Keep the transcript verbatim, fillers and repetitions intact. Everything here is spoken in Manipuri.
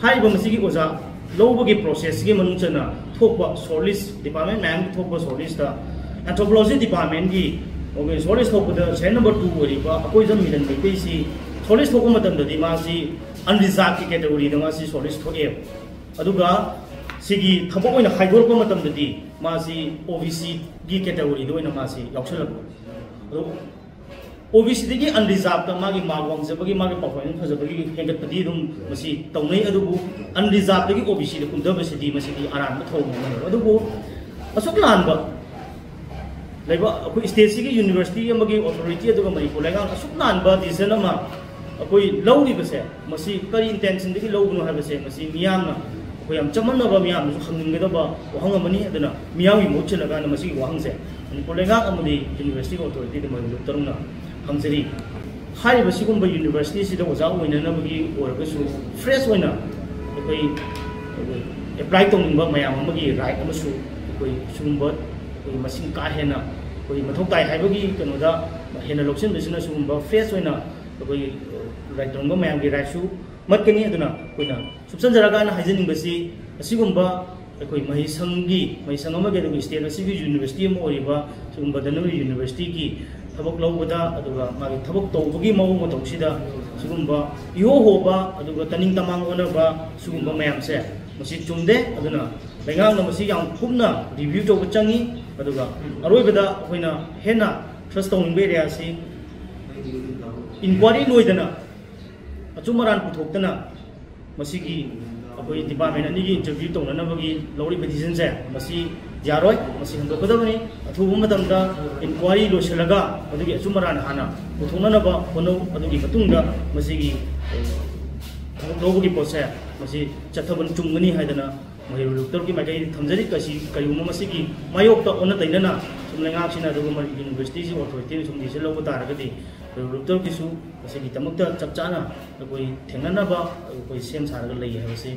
ꯍꯥꯏꯔꯤꯕ ꯃꯁꯤꯒꯤ ꯑꯣꯖꯥ ꯂꯧꯕꯒꯤ ꯄ꯭ꯔꯣꯁꯦꯁꯁꯤꯒꯤ ꯃꯅꯨꯡ ꯆꯟꯅ ꯊꯣꯛꯄ ꯁꯣꯔꯠ ꯂꯤꯁ, ꯗꯤꯄꯥꯔꯠꯃꯦꯟ ꯃꯌꯥꯝꯒꯤ ꯊꯣꯛꯄ ꯁꯣꯔꯠ ꯂꯤꯁꯇ, ꯑꯦꯟꯊ꯭ꯔꯣꯄꯣꯂꯣꯖꯤ ꯗꯤꯄꯥꯔꯠꯃꯦꯟꯒꯤ ꯁꯣꯔꯠ ꯂꯤꯁ ꯊꯣꯛꯄꯗ ꯁꯦꯔꯤꯌꯦꯜ ꯅꯝꯕꯔ ꯇꯨ ꯑꯣꯏꯔꯤꯕ ꯑꯩꯈꯣꯏ ꯖꯝ ꯃꯤꯂꯟ ꯃꯩꯇꯩꯁꯤ ꯁꯣꯔꯠ ꯂꯤꯁ ꯊꯣꯛꯄ ꯃꯇꯝꯗꯗꯤ ꯃꯥꯁꯤ ꯑꯟꯔꯤꯖꯥꯔꯕꯀꯤ ꯀꯦꯇꯦꯒꯣꯔꯤꯗ ꯃꯥꯁꯤ ꯁꯣꯔꯠ ꯂꯤꯁ ꯊꯣꯛꯑꯦꯕ꯫ ꯑꯗꯨꯒ ꯁꯤꯒꯤ ꯊꯕꯛ ꯑꯣꯏꯅ ꯈꯥꯏꯗꯣꯔꯛꯄ ꯃꯇꯝꯗꯗꯤ ꯃꯥꯁꯤ ꯑꯣ ꯕꯤ ꯁꯤꯒꯤ ꯀꯦꯇꯦꯒꯣꯔꯤꯗ ꯑꯣꯏꯅ ꯃꯥꯁꯤ ꯌꯥꯎꯁꯜꯂꯛꯄ꯫ ꯑꯗꯨ ꯑꯣ ꯕꯤ ꯁꯤꯗꯒꯤ ꯑꯟꯔꯤꯖꯥꯔꯕꯇ ꯃꯥꯒꯤ ꯃꯥꯔꯛ ꯋꯥꯡꯖꯕꯒꯤ, ꯃꯥꯒꯤ ꯄꯔꯐꯣꯔꯃꯦꯟꯁ ꯐꯖꯕꯒꯤ ꯍꯦꯟꯒꯠꯄꯗꯤ ꯑꯗꯨꯝ ꯃꯁꯤ ꯇꯧꯅꯩ꯫ ꯑꯗꯨꯕꯨ ꯑꯟꯔꯤꯖꯥꯔꯕꯇꯒꯤ ꯑꯣ ꯕꯤ ꯁꯤꯗ ꯀꯨꯝꯊꯕꯁꯤꯗꯤ ꯃꯁꯤꯗꯤ ꯑꯔꯥꯟꯕ ꯊꯧꯑꯣꯡ ꯑꯃꯅꯦꯕ꯫ ꯑꯗꯨꯕꯨ ꯑꯁꯨꯛ ꯂꯥꯟꯕ ꯂꯩꯕꯥꯛ, ꯑꯩꯈꯣꯏ ꯁ꯭ꯇꯦꯠꯁꯤꯒꯤ ꯌꯨꯅꯤꯚꯔꯁꯤꯇꯤ ꯑꯃꯒꯤ ꯑꯣꯊꯣꯔꯤꯇꯤ ꯑꯗꯨꯒ ꯃꯅꯤꯄꯨꯔ ꯂꯩꯉꯥꯛꯅ ꯑꯁꯨꯛ ꯂꯥꯟꯕ ꯗꯤꯁꯤꯖꯟ ꯑꯃ ꯑꯩꯈꯣꯏ ꯂꯧꯔꯤꯕꯁꯦ, ꯃꯁꯤ ꯀꯔꯤ ꯏꯟꯇꯦꯟꯁꯟꯗꯒꯤ ꯂꯧꯕꯅꯣ ꯍꯥꯏꯕꯁꯦ ꯃꯁꯤ ꯃꯤꯌꯥꯝꯅ, ꯑꯩꯈꯣꯏ ꯌꯥꯝ ꯆꯃꯝꯅꯕ, ꯃꯤꯌꯥꯝꯅꯁꯨ ꯍꯪꯅꯤꯡꯒꯗꯕ ꯋꯥꯍꯪ ꯑꯃꯅꯤ꯫ ꯑꯗꯨꯅ ꯃꯤꯌꯥꯝꯒꯤ ꯃꯍꯨꯠ ꯁꯤꯜꯂꯀꯥꯟꯗ ꯃꯁꯤꯒꯤ ꯋꯥꯍꯪꯁꯦ ꯃꯅꯤꯄꯨꯔ ꯂꯩꯉꯥꯛ ꯑꯃꯗꯤ ꯌꯨꯅꯤꯚꯔꯁꯤꯇꯤꯒꯤ ꯑꯣꯊꯣꯔꯤꯇꯤꯗ ꯃꯔꯨꯞ ꯇꯔꯨꯛꯅ ꯍꯪꯖꯔꯤ꯫ ꯍꯥꯏꯔꯤꯕ ꯁꯤꯒꯨꯝꯕ ꯌꯨꯅꯤꯚꯔꯁꯤꯇꯤꯁꯤꯗ ꯑꯣꯖꯥ ꯑꯣꯏꯅꯅꯕꯒꯤ ꯑꯣꯏꯔꯒꯁꯨ ꯐ꯭ꯔꯦꯁ ꯑꯣꯏꯅ ꯑꯩꯈꯣꯏ ꯑꯦꯄ꯭ꯂꯥꯏ ꯇꯧꯅꯤꯡꯕ ꯃꯌꯥꯝ ꯑꯃꯒꯤ ꯔꯥꯏꯠ ꯑꯃꯁꯨ ꯑꯩꯈꯣꯏ ꯁꯤꯒꯨꯝꯕ ꯑꯩꯈꯣꯏ ꯃꯁꯤꯡ ꯀꯥ ꯍꯦꯟꯅ ꯑꯩꯈꯣꯏ ꯃꯊꯧ ꯇꯥꯏ ꯍꯥꯏꯕꯒꯤ ꯀꯩꯅꯣꯗ ꯍꯦꯟꯅ ꯂꯧꯁꯤꯟꯕꯁꯤꯅ ꯁꯤꯒꯨꯝꯕ ꯐ꯭ꯔꯦꯁ ꯑꯣꯏꯅ ꯑꯩꯈꯣꯏ ꯔꯥꯏꯠ ꯇꯧꯅꯤꯡꯕ ꯃꯌꯥꯝꯒꯤ ꯔꯥꯏꯠꯁꯨ ꯃꯠꯀꯅꯤ꯫ ꯑꯗꯨꯅ ꯑꯩꯈꯣꯏꯅ ꯁꯨꯞꯆꯟꯖꯔꯀꯥꯟꯗ ꯍꯥꯏꯖꯅꯤꯡꯕꯁꯤ, ꯑꯁꯤꯒꯨꯝꯕ ꯑꯩꯈꯣꯏ ꯃꯍꯩꯁꯪꯒꯤ, ꯃꯍꯩꯁꯪ ꯑꯃꯒꯤ ꯑꯗꯨꯒ ꯁ꯭ꯇꯦꯠ ꯑꯁꯤꯒꯤ ꯌꯨꯅꯤꯚꯔꯁꯤꯇꯤ ꯑꯃ ꯑꯣꯏꯔꯤꯕ ꯁꯤꯒꯨꯝꯕ ꯙꯅꯕꯤꯔ ꯌꯨꯅꯤꯚꯔꯁꯤꯇꯤꯒꯤ ꯊꯕꯛ ꯂꯧꯕꯗ, ꯑꯗꯨꯒ ꯃꯥꯒꯤ ꯊꯕꯛ ꯇꯧꯕꯒꯤ ꯃꯑꯣꯡ ꯃꯇꯧꯁꯤꯗ ꯁꯤꯒꯨꯝꯕ ꯏꯍꯣ ꯍꯣꯕ ꯑꯗꯨꯒ ꯇꯅꯤꯡ ꯇꯃꯥꯡ ꯑꯣꯟꯅꯕ ꯁꯤꯒꯨꯝꯕ ꯃꯌꯥꯝꯁꯦ ꯃꯁꯤ ꯆꯨꯝꯗꯦ꯫ ꯑꯗꯨꯅ ꯂꯩꯉꯥꯛꯅ ꯃꯁꯤ ꯌꯥꯝ ꯀꯨꯞꯅ ꯔꯤꯚ꯭ꯌꯨ ꯇꯧꯕ ꯆꯪꯉꯤ꯫ ꯑꯗꯨꯒ ꯑꯔꯣꯏꯕꯗ ꯑꯩꯈꯣꯏꯅ ꯍꯦꯟꯅ ꯇ꯭ꯔꯁ ꯇꯧꯅꯤꯡꯕ ꯑꯦꯔꯤꯌꯥꯁꯤ ꯏꯟꯀ꯭ꯋꯥꯔꯤ ꯂꯣꯏꯗꯅ ꯑꯆꯨꯝ ꯑꯔꯥꯟ ꯄꯨꯊꯣꯛꯇꯅ ꯃꯁꯤꯒꯤ ꯑꯩꯈꯣꯏ ꯗꯤꯄꯥꯔꯠꯃꯦꯟ ꯑꯅꯤꯒꯤ ꯏꯟꯇꯔꯚ꯭ꯌꯨ ꯇꯧꯅꯅꯕꯒꯤ ꯂꯧꯔꯤꯕ ꯗꯤꯁꯤꯖꯟꯁꯦ ꯃꯁꯤ ꯌꯥꯔꯣꯏ, ꯃꯁꯤ ꯍꯟꯗꯣꯛꯀꯗꯕꯅꯤ꯫ ꯑꯊꯨꯕ ꯃꯇꯝꯗ ꯏꯟꯀ꯭ꯋꯥꯔꯤ ꯂꯣꯏꯁꯤꯜꯂꯒ ꯃꯗꯨꯒꯤ ꯑꯆꯨꯝ ꯑꯔꯥꯟ ꯍꯥꯟꯅ ꯄꯨꯊꯣꯛꯅꯅꯕ ꯍꯣꯠꯅꯧ꯫ ꯑꯗꯨꯒꯤ ꯃꯇꯨꯡꯗ ꯃꯁꯤꯒꯤ ꯊꯕꯛ ꯂꯧꯕꯒꯤ ꯄꯣꯠꯁꯦ ꯃꯁꯤ ꯆꯠꯊꯕ ꯆꯨꯝꯒꯅꯤ ꯍꯥꯏꯗꯅ ꯃꯍꯩꯔꯣꯏ ꯂꯣꯛꯇꯔꯒꯤ ꯃꯥꯏꯀꯩꯗ ꯊꯝꯖꯔꯤ꯫ ꯀꯁꯤ-, ꯀꯔꯤꯒꯨꯝꯕ ꯃꯁꯤꯒꯤ ꯃꯥꯌꯣꯛꯇ ꯑꯣꯟꯅ ꯇꯩꯅꯅ ꯁꯨꯝ ꯂꯩꯉꯥꯛꯁꯤꯅ ꯑꯗꯨꯒ ꯃꯅꯤꯄꯨꯔ ꯌꯨꯅꯤꯚꯔꯁꯤꯇꯤꯁꯤ ꯑꯣꯊꯣꯔꯤꯇꯤꯅ ꯁꯨꯝ ꯗꯤꯁꯤꯖꯟ ꯂꯧꯕ ꯇꯥꯔꯒꯗꯤ ꯃꯍꯩꯔꯣꯏ ꯂꯣꯛꯇꯔꯒꯤꯁꯨ ꯃꯁꯤꯒꯤꯗꯃꯛꯇ ꯆꯞ ꯆꯥꯅ ꯑꯩꯈꯣꯏ ꯊꯦꯡꯅꯅꯕ ꯑꯩꯈꯣꯏ ꯁꯦꯝ ꯁꯥꯔꯒ ꯂꯩ ꯍꯥꯏꯕꯁꯤ